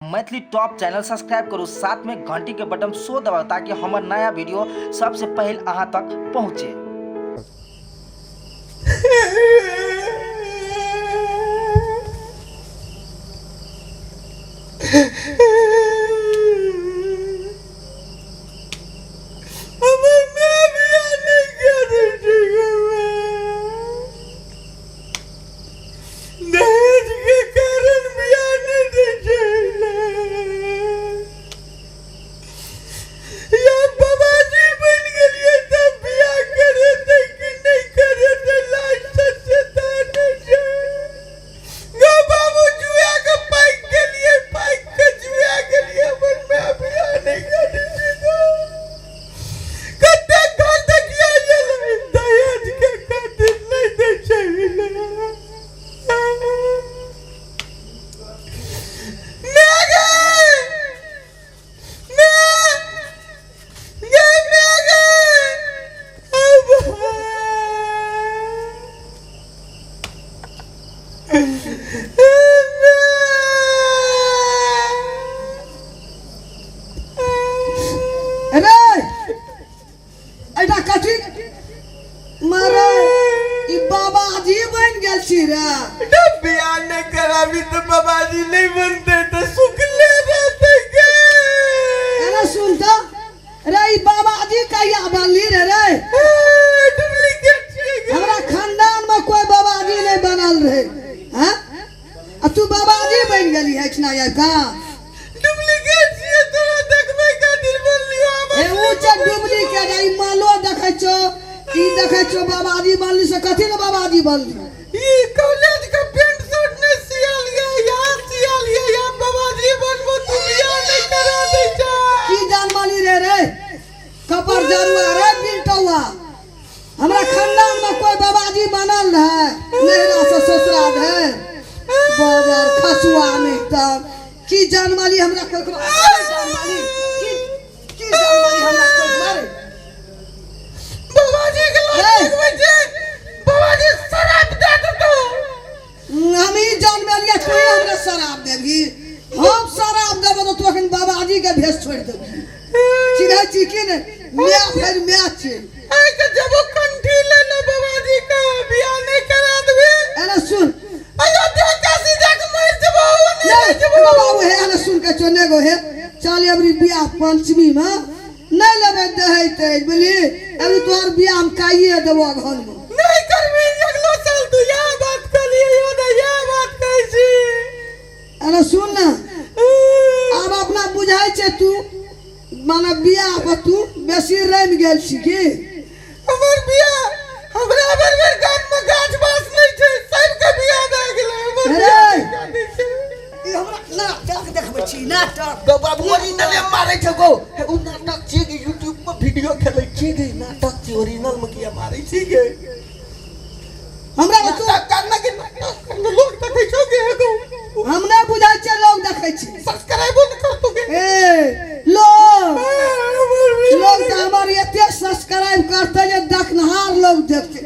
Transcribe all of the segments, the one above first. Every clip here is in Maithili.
मैथिली टॉप चैनल सब्सक्राइब करू, साथ में घंटी के बटन सो दबाउ ताकि हमर नया वीडियो सबसे पहले अहाँ तक पहुँचे। हमर माय बियाह नहि करै छै दहेज के कारण बियाह नहि दै छै या बाबाजी बनि गेलियै तब बियाह करेतै कि नहि करेतै लाज सच्चता नहि छै। गौ बाबू जुआ के पाकि गेलियै, पाकि के जुआ गेलियै, हमर माय बियाह नहि करै छै। कतेक घर देखिया गेलै दहेज के खातिर नहि दै छै। माय गे, माय गे, माय गे, अब अरे एटा कथी मारे ई बाबाजी बनि गेल छी रे। जब बियाह नहीं कराबी तो बाबाजी नहीं बनते तो सुखले रहते के। अरे सुन तो रे, ई बाबाजी कहिया बनली रे? रे डुप्लीकेट छियै गे। हमरा खानदान में कोई बाबाजी नहीं बनल रहे। हाँ, आ तू बाबाजी बनि गेली है एहिठिना आबि कऽ? डुप्लीकेट छियै, तोरा देखबै खातिर बनलियो। आब ए ऊ छै डुप्लीकेट। ई मालो देखै छौ, ई देखै छौ, बाबाजी बनली से कथी ने बाबाजी बनली? ई कॉलेज के पैंट शर्ट नहीं सियाल गया, यहाँ सियाल गया, यहाँ बाबाजी बनबो तू बियाह नहीं करा दै छै। की जानमाली रे? रे कपर जरुआ रे बिलटौआ, हमरा खानदान में कोई बाबाजी बनल रहे नैहरा से ससुरा रहे बाजार खसुआ नहीं तब की जानमाली हमरा ककरो की जानमाली की की जानमाली हमरा कोई मारे बाबाजी के लाज ए! लगबै छै, बाबाजी शराब दे देतौ। हम ई जानमालिया, तू ही हमरा शराब देबही? हम शराब देबो तो तू अखन बाबाजी के भेष छोड़ि देबही। चिन्है छी की नहि? माय फेर माय छै। आइ के जबो कंठी ले ले बाबाजी के बियाह नहीं करा देबे। अरे सुन, अयोध्या काशी जाके मर जबो नहीं नहीं रह जबो। एगो बाबू हे, अरे सुन के चने गो हे, चल अबरी बियाह पंचमी में नहीं लेबै दहेज तहेज, बुझली? अबरी तोहर बियाह हम काइए देबो अगहन में। नहीं करबी, अगलो साल तू यह बात कहलिए यो ने यह बात कहै छी। अरे सुन ना, आब अपना बुझाइ छै तू माने बियाह पर तू बेसी रमि गेल छी की? हमर बियाह हमरा बेर बेर गाम में गाछ बास नहीं छै, सबके बियाह भए गेलै, हमर अरे! बियाह नहि कए दै छै। ई हमरा नाटक देखबै छी नाटक? गौ बाबू ओरिजिनल मारै छै गौ। हे उ नाटक छियै कि यूट्यूब पर वीडियो खेलै छियै गे? नाटक छियै, ओरिजिनल में किया मारै छी गे? हमरा तू नाटक करना के नाटक करना लोग देखै छौ गे? गौ हम नहि बुझाइ छियै लोग देखै छै। सब्सक्राइबो नहि करतौ गे। ए लोग लोग तऽ हमर एते सब्सक्राइब करतै जे देखनहार लोग देखतै।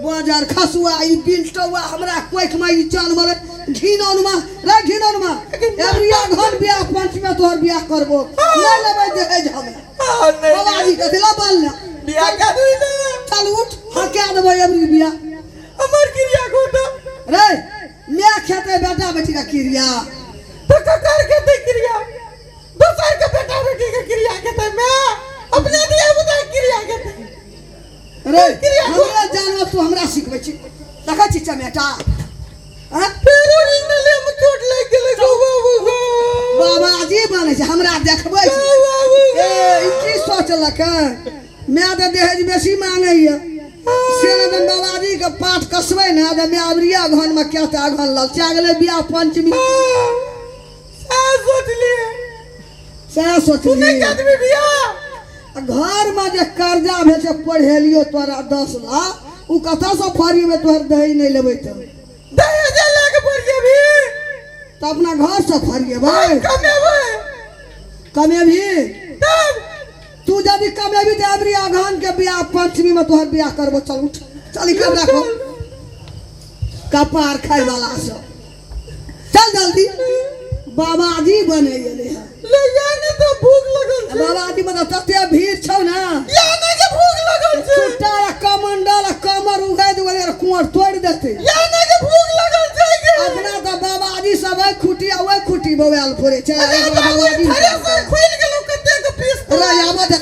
बाजार खसुआ ई बिलटौआ हमरा कोखि में ई जानवर घिनौनमा रे घिनौनमा, एबरिया घन बियाह पंच में तोहर बियाह करबो, नहि लेबै दहेज हमरा। बाबाजी कथी ला बनला? बियाह कर ना। चल उठ, हका देबै एबरी बियाह। हमर क्रिया गोटा रे my खेतै बेटा बेटी का क्रिया? तो ककर के ते क्रिया? दोसर के बेटा बेटी के क्रिया के ते मैं अपने दिया बुता क्रिया के ते। रे हमरा जानवर तू हमरा सिखबै छी? देखै छी चमेटा? आँ? फेर ओरिजिनल में चोट लागि गेलै गौ बाबू गौ। बाबाजी बनै छै हमरा देखबै छै? गौ बाबू। ए ई की सोचलक? माय तऽ दहेज बेसी मांगैया से ने तऽ बाबाजी के पाठ कसबै ने तऽ माय अबरिया घन में क्या तऽ अघन ललचा गेलै बियाह पंचमी। सएह सोचलियै। सएह तू नहि सोचली। कए देबही बियाह? आ घरमे जे कर्जा भेल छै पढ़ेलियो तोरा 10 लाख, ओ कतऽसँ फरिएबै? तोहर दहेज नहि लेबै तऽ दहेज लए के पढ़िएबही? तऽ अपना घरसँ फरिएबै। कमेबै। कमेबही? तब तू यदि कमेबी तऽ अबरी अगहन के बियाह पंचमी में तोहर बियाह करबो। चल उठ, चल, ई कमरा खोल। कपार खाय वाला सब। बाबाजी बनै गेलै हँ। ले या ने तऽ भूख लगल छै। बाबाजी मतलब तते भीड़ छौ ने। या ने के भूख लगल छै। चुट्टा आ कमंडल आ कमर उघाइ देबै आओर कुआर तोड़ि देतै। या ने के भूख लगल छै गे। अपना तऽ बाबाजी सब एहि खुटी आ ओहि खुटी बौआल फुरै छै। अरे एकरा बाबू बाबाजी थ्रेसर खुलि गेलौ कतेक पीस रे आबऽ दे।